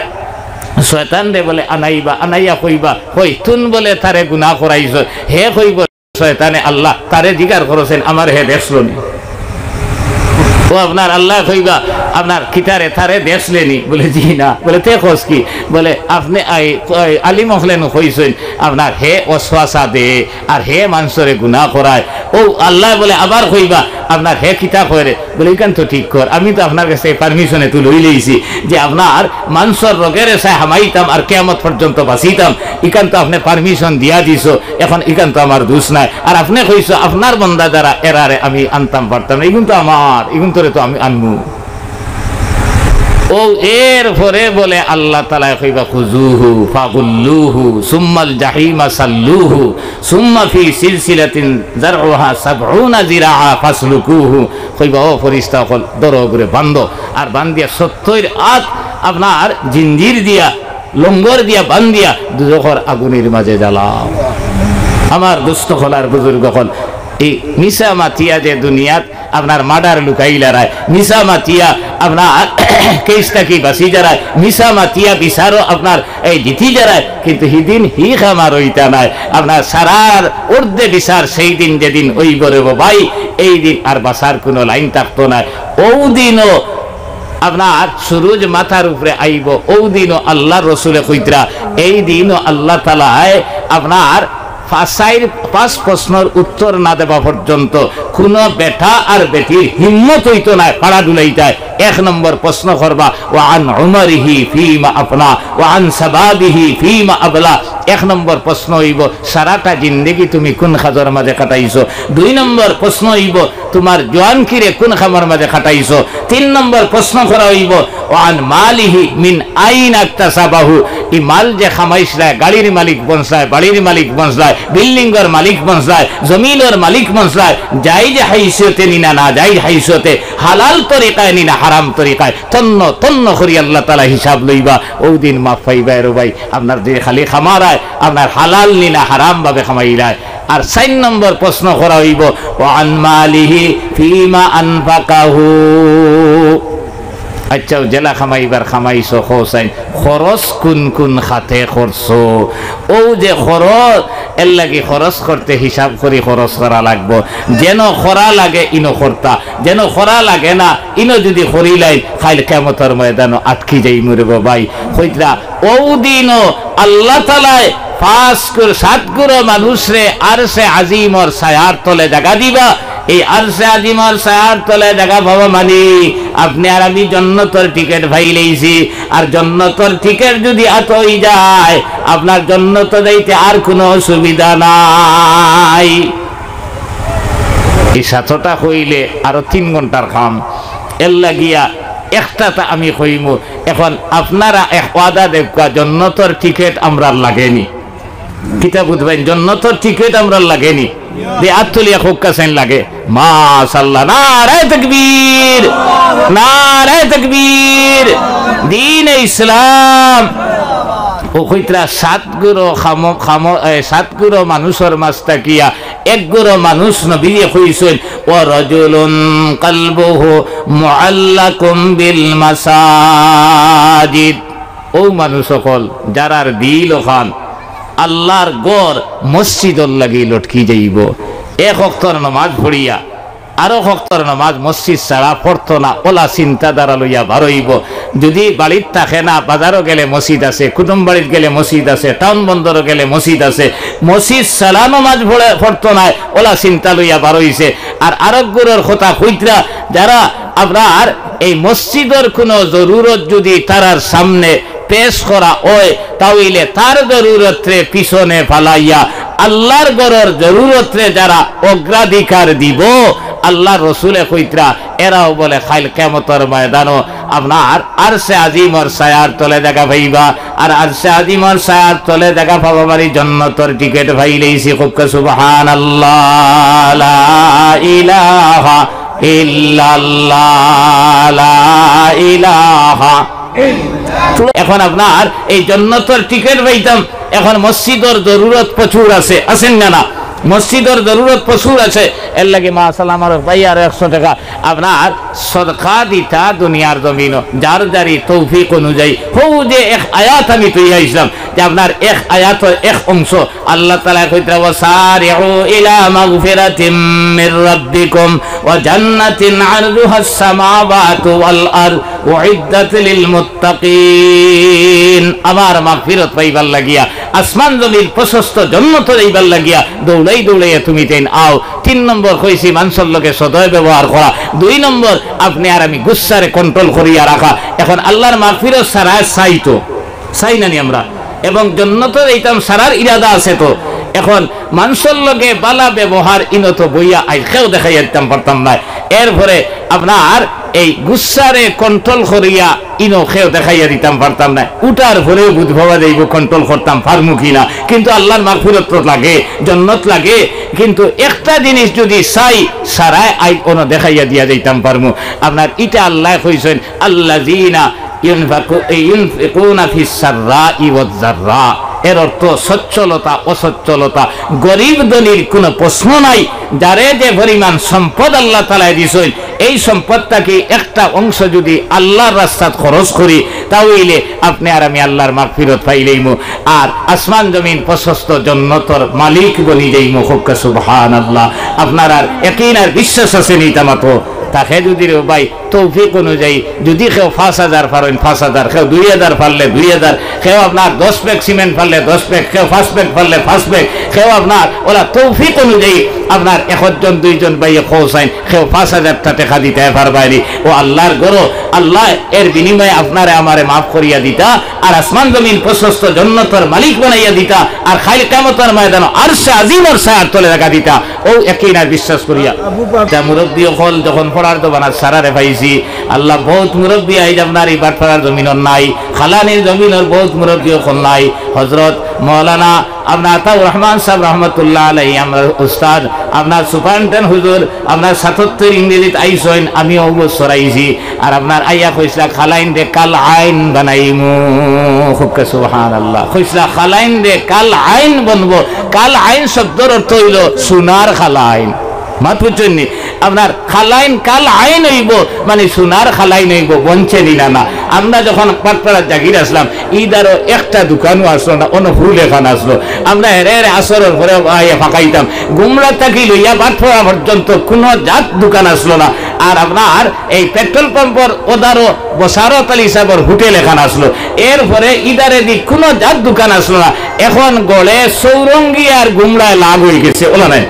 শয়তানরে বুলে আনাইবা, আনাইয়া কইবা, "কই, তুন বুলে তারে গুনা করাইছ?" হে কইবো, শয়তানে, "আল্লাহ, তারে জিগার করছইন, আমারে হে দেখছলো নি?" ও আপনার আল্লায় কইবা, "আপনার কিতারে, তারে দেখছলে নি?" বুলে, "জি না।" বুলে, "তে কছ কি?" বুলে, "আপনে আই, আই, আলিম অকলে নু কইছইন, আপনার হে ওয়াসওয়াসা দে, আর হে মানষরে গুনা করায়।" ও আল্লায় বুলে আবার কইবা, "আপনার হে কিতা কয় রে?" বুলে, "ইখান তো ঠিক কর, আমি তো আপনার গেছে পারমিশন এতু লই লইছি যে আপনার মানষর রগে রেশায় হামাইতাম আর কিয়ামত পর্যন্ত বাঁচিতাম, ইখান তো আপনে পারমিশন দিয়া দিছো, এখন ইখান তো আমার দোষ নাই। আর আপনে কইছো আপনার বন্দা যারা এরারে আমি আনতাম পারতাম না, ইগুন তো আমার, ইগুনতরে তো আমি আনমু।" ও এরপরে বুলে আল্লাহ তাআলায় কইবা, "খুযুহু ফাগুল্লুহু সুম্মাল জাহিমা সাল্লুহু সুম্মা ফি সিলসিলাতিন যারউহা সাবউনা যিরাআ ফাসলুকুহু।" কইবা, "ও ফিরিস্তা অকল, ধরো অগুরে বান্ধো।" আর বান্ধিয়া সত্তইর আত আপনার জিঞ্জির দিয়া, লঙ্গর দিয়া বান্ধিয়া দুজখর আগুনর মাঝে জ্বালাও। আমার দোস্ত অকল আর বুজুর্গ অকল, এই মিছা মাতিয়া যে দুনিয়াত আপনার মার্ডার লুকাইলারায়, মিছা মাতিয়া আপনার কেস থাকি বাঁচি যারায়, মিছা মাতিয়া বিচারও আপনার এই জিতি যারায়, কিন্তু হিদিন হি খামার অইতা নায়। আপনার সারার ঊর্ধ্বে বিচার সেই দিন যেদিন অইবো রে বাবাই, এই দিন আর বাঁচার কুনু লাইন থাকতো নায়। অউ দিনও আপনার সুরুজ মাথার উপরে আইবো, অউ দিনও আল্লাহর রসুলে কইতরা, এই দিনও আল্লাহ তাআলায় আপনার পাঁচ, চাইর, পাঁচ প্রশ্নর উত্তর না দেওয়া পর্যন্ত কুনু বেটা আর বেটির হিম্মত অইতো নায়, পাড়া ডুলাইতায়। এক নম্বর প্রশ্ন করবা, "ওয়া আন উমারিহি ফিমা আফনা, ওয়া আন শাবাবিহি ফিমা আবলা।" এক নম্বর প্রশ্ন অইবো, "সারাটা জিন্দেগি তুমি কুন কাজর মাঝে কাটাইছো?" দুই নম্বর প্রশ্ন অইবো, "তুমার জোয়ানকিরে কুন কামর মাঝে কাটাইছো?" তিন নম্বর প্রশ্ন করা অইবো, "ওয়া আন মালিহি মিন আইনা ইকতাসাবাহু।" ই মাল যে কামাইছলায়, গাড়ির মালিক বনছলায়, বাড়ির মালিক বনছলায়, বিল্ডিংর মালিক বনছলায়, জমিনর মালিক বনছলায়, জায়েজ হাইসিয়তে নি না, নাজায়েজ হাইসিয়তে, হালাল তরিকায় নি না, হারাম তরিকায়, তন্ন তন্ন করি আল্লাহ তাআলা হিসাব লইবা। অউ দিন মাফ পাইবা রে ভাই। আপনার যে খালি কামারায়, আপনার হালাল নি না, হারাম ভাবে কামাইলায়। আর চাইর নম্বর প্রশ্ন করা অইবো, "ওয়া আন মালিহি ফিমা আনফাকাহু।" আচ্ছা, যেলা কামাইবার কামাইছো, কও চাইন, খরচ কুন কুন খাতে করছো? অউ যে খরচ, এরলাগি খরচ করতে হিসাব করি খরচ করা লাগবো, যেন করা লাগে ইনো করতা, যেন করা লাগে না ইনো যুদি করিলাইন, কাইল কিয়ামতর ময়দানো আটকি যাইমু রে বাবাই। কইতরা, অউ দিনও আল্লাহ তাআলায় পাঁচ গুর-, সাত গুরু মানুষরে আরশে আজিমর ছায়ার তলে জাগা দিবা। এই আরশে আজিমর ছায়ার তলে জাগা পাওয়া মানি আপনে আর আমি জন্নতর টিকেট পাইলাইছি। আর জন্নতর টিকেট যুদি আত অইযায়, আপনার জন্নত যাইতে আর কুনু অসুবিধা নাই। ই সাতটা কইলে আরো তিন ঘন্টার কাম। এরলাগিয়া একটা তা আমি কইমু, এখন আপনারা এক ওয়াদা দেউক্কা, জন্নতর টিকেট আমরার লাগেনি। কিতা বুঝবাইন, জন্নতর টিকেট আমরার লাগেনি। দে আত তুলিয়া কউক্কা চাইন লাগে। মাশাআল্লাহ, নারায়ে তাকবীর, নারায়ে তাকবীর, দ্বীনে ইসলাম। অউ কইতরা সাত গুরু খামো-, খামো-, এ, সাত গুরু মানুষর মাঝ থাকিয়া এক গুরু মানুষ নবীয়ে কইছইন, "ওয়া রাজুলুন কালবুহু মুআল্লাকুম বিল মাসাজিদ।" অউ মানুষ অকল যারার দিল অখান আল্লার ঘর মসজিদর লাগি লটকি যাইবো। এক ওয়াক্তর নমাজ পড়িয়া আরো ওয়াক্তর নমাজ মসজিদ ছাড়া পড়তো না, অলা চিন্তাধারা লইয়া বার অইবো। যুদি বাড়িত থাকে না, বাজারো গেলে মসজিদ আছে, কুটুম বাড়িত গেলে মসজিদ আছে, টাউন বন্দরো গেলে মসজিদ আছে, মসজিদ ছাড়া নমাজ পড়ে-, পড়তো নায়, অলা চিন্তা লইয়া বার অইছে। আর আরক গুরুর কথা কইতরা, যারা আপনার এই মসজিদর কুনু জরুরত যুদি তারার সামনে পেশ করা অয়, তা অইলে তার জরুরতরে পিছনে ফালাইয়া আল্লার ঘরর জরুরতরে যারা অগ্রাধিকার দিবো, আল্লার রসুলে কইতরা, এরাও বলে কাইল কিয়ামতর ময়দানো আপনার আরশে আজিমর ছায়ার তলে জাগা পাইবা। আর আরশে আজিমর ছায়ার তলে জাগা পাওয়া মানি জন্নতর টিকিট পাইলাইছি। কউক্কা সুবহানাল্লাহ, লা ইলাহা ইল্লাল্লাহ, লা ইলাহা। এখন আপনার এই জন্নতর টিকিট পাইতাম, এখন মসজিদর জরুরত প্রচুর আছে, আছে না? না, মসজিদর জরুরত প্রচুর আছে। এর লাগি মা সালামার ভাই আরো একশো টাকা আপনার সদকা দিতা দুনিয়ার জমিনো, যার যারি তৌফিক অনুযায়ী। হউ যে এক আয়াত আমি তৈয়া আইসলাম, যে আপনার এক আয়াতর এক অংশ আল্লাহ তাআলায় কইতরা, "ওয়াসারিউ ইলা মাগফিরাতিম মির রাব্বিকুম ওয়া জান্নাতিন আরদুহাস সামাওয়াতু ওয়াল আরদ উইদ্দাত লিল মুত্তাকিন।" আমার মাগফিরত পাইবার লাগিয়া, আসমান জমিন প্রশস্ত জন্নত যাইবার লাগিয়া দৌড়াই দৌড়াইয়া তুমি তাইন আও। তিন নম্বর কইছি মানষর লগে সদয় ব্যবহার করা। দুই নম্বর, আপনে আর আমি গুসারে control করিয়া রাখা। এখন আল্লার মাগফিরত ছাড়া চাই তো, চাই না নি আমরা? এবং জন্নতো যাইতাম ছাড়ার ইরাদা আছে তো। এখন মানষর লগে বালা ব্যবহার ইনো তো বইয়া আইজ কেউ দেখাইয়া দিতাম পারতাম নায়। এরপরে আপনার এই গুসারে control করিয়া ইনো কেউ দেখাইয়া দিতাম পারতাম নায়। উঠার পরেউ বুঝ পাওয়া যাইবো control করতাম পারমু কি না। কিন্তু আল্লার মাগফিরত তো লাগে, জন্নত লাগে। কিন্তু একটা জিনিস যুদি চাই, ছাড়ায় আইজ অনো দেখাইয়া দিয়া যাইতাম পারমু। আপনার ইটা আল্লায় কইছইন, "আল্লাযীনা ইউনফাকু-, ইউনফিকুনা ফিস সাররাই ওয়াজ জাররা।" এর অর্থ সচ্ছলতা, অসচ্ছলতা, গরিব ধনীর কুনু প্রশ্ন নাই। যারে যে পরিমাণ সম্পদ আল্লাহ তাআলায় দিছইন, এই সম্পদ থাকি একটা অংশ যুদি আল্লার রাস্তাত খরচ করি, তা অইলে আপনে আর আমি আল্লার মাগফিরত পাইলাইমু, আর আসমান জমিন প্রশস্ত জন্নতর মালিক বনি যাইমু। কউক্কা সুবহানাল্লাহ। আপনারার ইয়াকিন আর বিশ্বাস আছে নি ইতা মাতো? তাকে যুদি রে ভাই তৌফিক অনুযায়ী যুদি কেউ পাঁচ হাজার পারইন, পাঁচ হাজার, কেউ দুই হাজার পারলে দুই হাজার, কেউ আপনার দশ ব্যাগ সিমেন্ট পারলে দশ ব্যাগ, কেউ পাঁচ ব্যাগ পারলে পাঁচ ব্যাগ, কেউ আপনার অলা তৌফিক অনুযায়ী আপনার একজন দুইজন ভাইয়ে কও চাইন, কেউ পাঁচ হাজার টা টেকা দিতায় পারবায় নি। অউ আল্লার ঘরো আল্লায় এর বিনিময়ে আপনারে আমারে মাফ করিয়া দিতা, আর আসমান জমিন প্রশস্ত জন্নতর মালিক বানাইয়া দিতা, আর কাইল কিয়ামতর ময়দানো আরশে আজিমর ছায়ার তলে জাগা দিতা। অউ ইয়াকিন আর বিশ্বাস করিয়া। তা মুরব্বি অকল যখন পড়ার জমানাত সারারে পাইছি, আল্লাহ, বউত মুরব্বি আইজ আপনার ই ভাটপাড়ার জমিনর নাই, কালানির জমিনর বউত মুরব্বি অকল নাই। হজরত মৌলানা আপনার আতাউর রহমান সাব রহমতুল্লাহ আলাইহি, আমরার উস্তাদ, আপনার সুপারিনটেন্ডেন্ট হুজুর, আপনার সাতাত্তর ইংরেজিত আইছইন, আমি অউ বছর আইছি। আর আপনার আইয়া কইছলা, "কালাইনরে কাল আইন বানাইমু।" কউক্কা সুবহানাল্লাহ। কইছলা, "কালাইনরে কাল আইন বনবো।" কাল আইন শব্দর অর্থ অইলো সোনার কালাইন। মাত বুঝছইন নি? আপনার কালাইন কাল আইন অইবো, মানি সোনার কালাইন অইবো, বনছে নি না? না। আমরা যখন ভাটপাড়াত জাগির আছলাম, ইদারো একটা দোকানও আছলো না, অনো ফুল এখান আছলো। আমরা হেরে হেরে আসরর পরে আইয়া ফাকাইতাম। গুমরা থাকি লইয়া ভাটপাড়া পর্যন্ত কুনু জাত দোকান আছলো না। আর আপনার এই পেট্রোল পাম্পর ওদারো বসারত আলী সাবর হোটেল এখান আছলো। এরপরে ইদারেদি কুনু জাত দোকান আছলো না। এখন গড়ে চৌরঙ্গি আর গুমরায় লাগ অইগেছে, অলা নায়?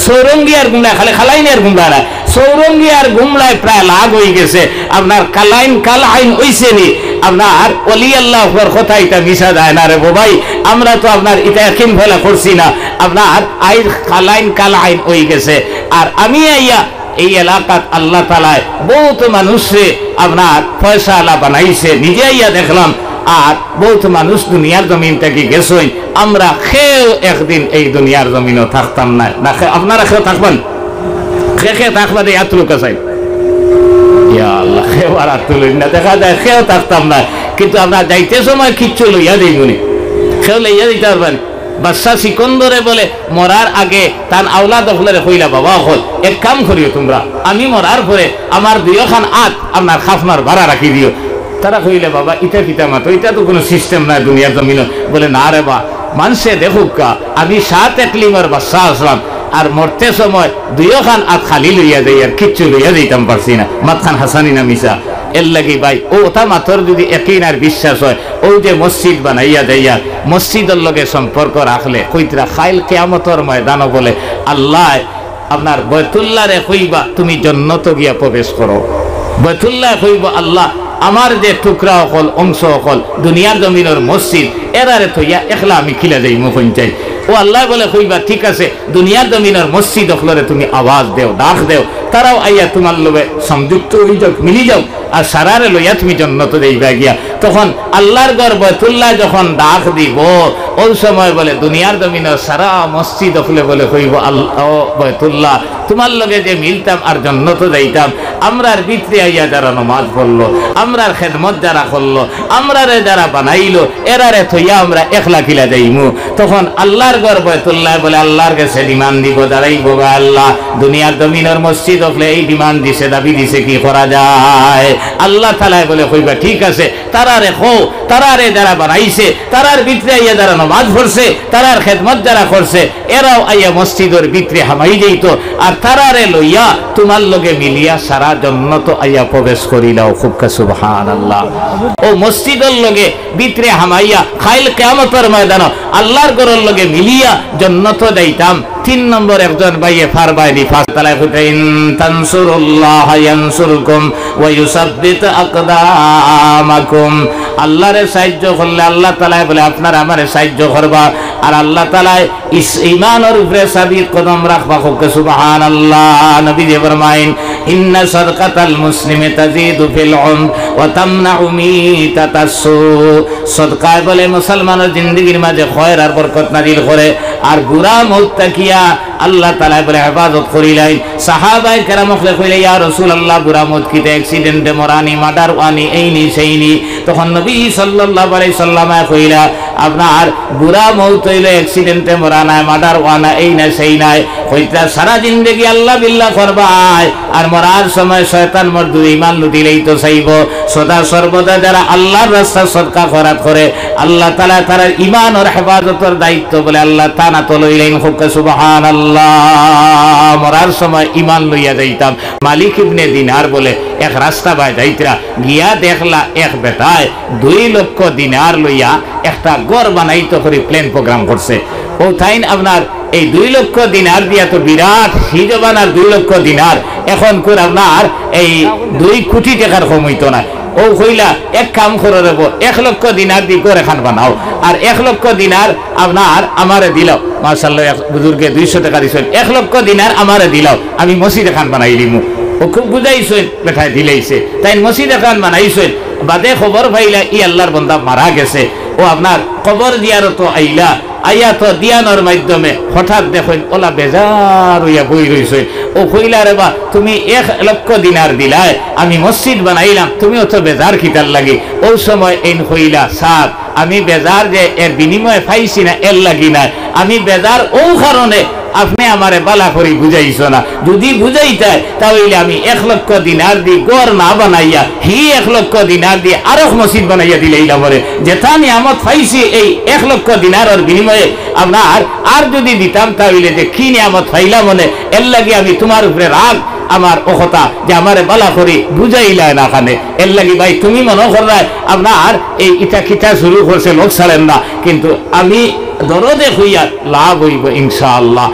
চৌরঙ্গি আর গুমরায়, খালি কালাইন আর গুমরায় নায়, চৌরঙ্গি আর গুমরায় প্রায় লাগ অইগেছে। আপনার কালাইন কাল আইন অইছে নি? আপনার অলি আল্লাহ অকলর কথা ইতা মিছা যায় না রে বো ভাই। আমরা তো আপনার ইতা ইয়াকিন ফয়দা করছি না। আপনার আইজ কালাইন কাল আইন অইগেছে। আর আমি আইয়া এই এলাকাত আল্লাহ তাআলায় বউত মানুষরে আপনার পয়সাআলা বানাইছে, নিজে আইয়া দেখলাম। আর বউত মানুষ দুনিয়ার জমিন থাকি গেছইন, আমরা কেউ একদিন এই দুনিয়ার জমিনো থাকতাম নায়। না, খে-, আপনারা কেউ থাকবা নি? কে কে থাকবা দে, আত তুলউক্কা চাই। ইয়া আল্লাহ, কেউ আর আত তুলইন না। দেখা যায় কেউ থাকতাম নায়, কিন্তু আমরা যাইতে সময় কিচ্ছু লইয়া যাইমু নি। কেউ লইয়া যাইতা পারবা নি? বাদশা সিকন্দরে বলে মরার আগে তান আওলাদ অকলরে কইলা, "বাবা অকল, এক কাম করিও তুমরা, আমি মরার পরে আমার দুইওখান আত আপনার খাফনর বারা রাখি দিও।" তারা কইলে, "বাবা, ইটা কিতা মাতো? ইটা তো কুনু সিস্টেম নাই দুনিয়ার জমিনো।" বলে, "না রে বা, মানষে দেখউক্কা, আমি সাত একলিমর বাদশা আছলাম, আর মরতে সময় দুইওখান আত খালি লইয়া যাইয়ার, কিচ্ছু লইয়া যাইতাম পারছি না।" মাতখান হাছা নি না মিছা? এরলাগি ভাই, অউ অতা মাতর যুদি একিন আর বিশ্বাস অয়, অউ যে মসজিদ বানাইয়া যাইয়ার, মসজিদর লগে সম্পর্ক রাখলে, কইতরা কাইল কিয়ামতর ময়দানো বলে আল্লায় আপনার বয়তুল্লারে কইবা, "তুমি জন্নতো গিয়া প্রবেশ করো।" বয়তুল্লায় কইবো, "আল্লা, আমার যে টুকরা অকল, অংশ অকল, দুনিয়ার জমিনর মসজিদ, এরারে থইয়া একলা আমি কিলা যাইমু কইন চাই?" অউ আল্লায় বলে কইবা, "ঠিক আছে, দুনিয়ার জমিনর মসজিদ অকলরে তুমি আওয়াজ দেও, ডাক দেও, তারাও আইয়া তুমার লগে সংযুক্ত অই যাউক, মিলি যাউক, আর সারারে লইয়া তুমি জন্নতো যাইবা গিয়া।" তখন আল্লার ঘর বয়তুল্লায় যখন ডাক দিবো, অউ সময় বলে দুনিয়ার জমিনর সারা মসজিদ অকলে বলে কইবো, "আল্লা, ও বয়তুল্লা, তুমার লগে যে মিলতাম আর জন্নতো যাইতাম, আমরার ভিতরে আইয়া যারা নমাজ পড়লো, আমরার খেদমত যারা করলো, আমরারে যারা বানাইলো, এরারে থইয়া আমরা একলা কিলা যাইমু?" তখন আল্লার ঘর বয়তুল্লায় বলে আল্লার গেছে ডিমান্ড দিবো, দাঁড়াইবো, "গো আল্লা, দুনিয়ার জমিনর মসজিদ অকলে এই ডিমান্ড দিছে, দাবি দিছে, কি করা যায়?" আল্লা তাআলায় বলে কইবা, "ঠিক আছে, তারারে কও, তারারে যারা বানাইছে, তারার ভিতরে আইয়া যারা নমাজ পড়ছে, তারার খেদমত যারা করছে, এরাও আইয়া মসজিদর ভিতরে হামাই যাইতো, আর তারারে লইয়া তুমার লগে মিলিয়া সারা জন্নতো আইয়া প্রবেশ করিলাও।" কউক্কা সুবহানাল্লাহ। অউ মসজিদর লগে ভিতরে হামাইয়া কাইল কিয়ামতর ময়দানো আল্লার ঘরর লগে মিলিয়া জন্নতো যাইতাম। তিন নম্বর একজন ভাইয়ে পারবায়নি, পাঁচ তালায় কইতা, "ইন তানসুরুল্লাহা ইয়ানসুরকুম ওয়া ইউসাব্বিত আকদামাকুম।" আল্লারে সাহায্য করলে আল্লা তাআলায় বলে আপনার আমারে সাহায্য করবা, আর আল্লা তাআলায় ইস-, ইমানর উপরে সাবিত কদম রাখবা। কউক্কা সুবহানাল্লাহ। নবীজি ফরমাইন, "ইন্না সাদকাতাল মুসলিমি তাজিদু ফিল উমর ওয়া তামনাউ মিতাতাস সু।" সদকায় বলে মুসলমানর জিন্দেগির মাঝে খয়র আর বরকত নাজিল করে, আর বুরা মউত থাকিয়া আল্লা তাআলায় বলে হেফাজত করিলাইন। সাহাবায়ে কেরাম অকলে কইলে, "ইয়া রাসুলাল্লাহ, বুরা মউত কিতা? অ্যাক্সিডেন্টে মরানি, মার্ডার অওয়ানি, এইনি সেইনি?" তখন নবী সাল্লাল্লাহু আলাইহি সাল্লামে কইলা, আপনার বুরা মউত অইলো অ্যাক্সিডেন্টে মরা নায়, মার্ডার অওয়া না, এই না সেই নায়। কইতরা সারা জিন্দেগি আল্লা বিল্লা করবায়, আর মরার সময় শয়তান মরদুদ ইমান লুটিলাইতো চাইবো। সদা সর্বদা যারা আল্লার রাস্তাত সদকা খয়রাত করে, আল্লা তাআলায় তারার ইমানর হেফাজতর দায়িত্ব বলে আল্লা তান আতো লইলাইন। কউক্কা সুবহানাল্লাহ। মরার সময় ইমান লইয়া যাইতাম। মালিক ইবনে দিনার বলে এক রাস্তা বায় যাইতরা, গিয়া দেখলা এক বেটায় দুই লক্ষ দিনার লইয়া একটা ঘর বানাইতো করি প্ল্যান প্রোগ্রাম করছে। অউ তাইন আপনার এই দুই লক্ষ দিনার দিয়া তো বিরাট, হি জমানার দুই লক্ষ দিনার, এখনকুর আপনার এই দুই কুটি টেকার কম অইতো নায়। অউ কইলা, "এক কাম করো রেবো, এক লক্ষ দিনার দি ঘর এখান বানাও, আর এক লক্ষ দিনার আপনার আমারে দিলাও।" মাশাআল্লাহ, এক বুজুর্গে দুইশো টেকা দিছইন, "এক লক্ষ দিনার আমারে দিলাও, আমি মসজিদ এখান বানাই দিমু।" অউ খুব বুঝাইছইন, বেটায় দিলাইছে। তাইন মসজিদ এখান বানাইছইন, বাদে খবর পাইলা ই আল্লার বন্দা মারা গেছে। অউ আপনার কবর জিয়ারতো আইলা, আইয়া তো দিয়ানর মাধ্যমে হঠাৎ দেখইন অলা বেজার অইয়া বই রইছইন। অউ কইলা, "রেবা, তুমি এক লক্ষ দিনার দিলায়, আমি মসজিদ বানাইলাম, তুমি অতো বেজার কিতার লাগি?" অউ সময় এইন কইলা, "সাব, আমি বেজার যে এর বিনিময়ে পাইছি না, এর লাগি নায়। আমি বেজার অউ কারণে আপনে আমারে বালা করি বুঝাইছো না। যুদি বুঝাইতায়, তা অইলে আমি এক লক্ষ দিনার দি ঘর না বানাইয়া, হি এক লক্ষ দিনার দি আরক মসজিদ বানাইয়া দিলাইলাম রে। যেতা নিয়ামত পাইছি এই এক লক্ষ দিনারর বিনিময়ে, আপনার আর যুদি দিতাম, তা অইলে যে কি নিয়ামত পাইলাম অনে, এর লাগি আমি তুমার উপরে রাগ, আমার অউ কথা যে আমারে বালা করি বুঝাইলায় না কানে। এর লাগি ভাই, তুমি মনো কররায় আপনার এই ইটা কিতা শুরু করছে, লোক ছাড়েন না, কিন্তু আমি দরদে কইয়ার লাভ অইবো ইনশাআল্লাহ।